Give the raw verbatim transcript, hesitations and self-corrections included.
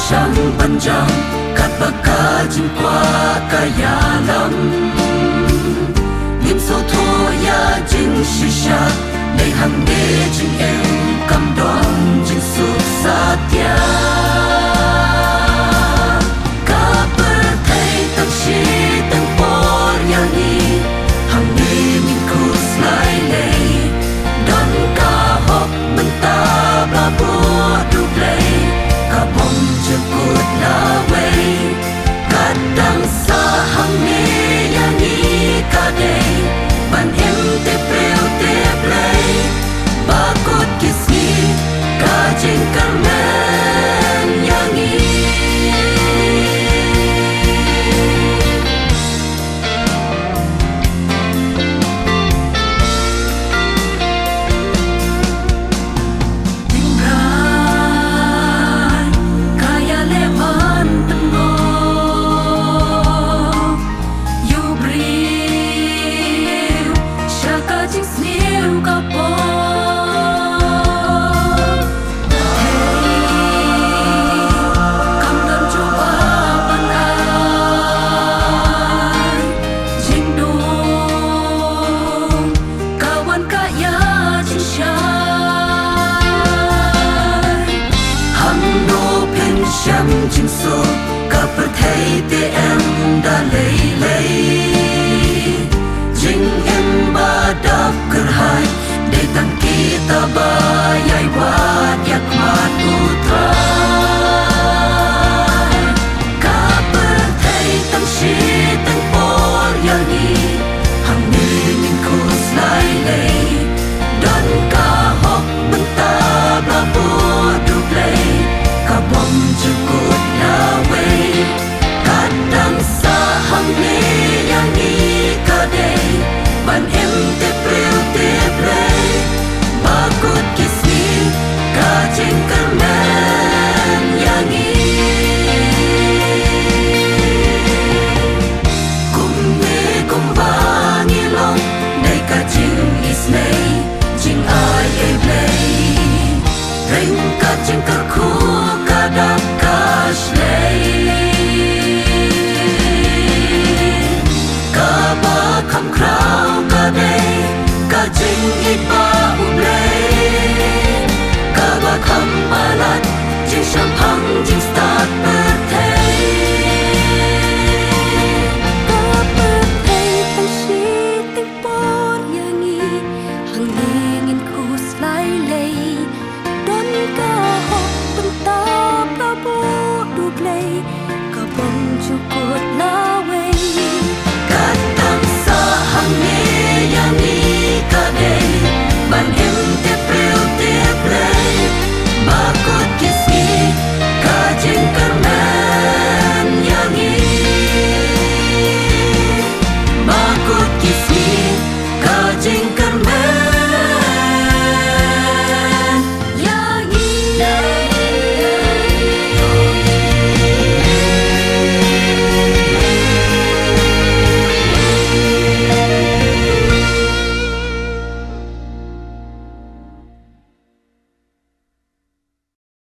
Jam ban jam katba ka jingkwah ka ïalam. Ngim sngewthuh ïa jingshisha, dei hangne jingim kam don jingsuk satia. Ka pyrthei tang shi tang por ïa ngi, hangne ngin khuslai lei. Don ka hok mynta ba bud U Blei, ka bym jukut lawei. Ka dang sah hangne ïa ngi ka dei ban im tip briew tip Blei, ba kut ki sngi ka jingkyrmen ïa ngi. Tynrai ka ïaleh ban pynngop ïa u briew sha ka jingsniew ka pop. Hei, kam don jubab ban ai jingdum, ka wan ka ïa jingshai. Hangno phin shem jingsuk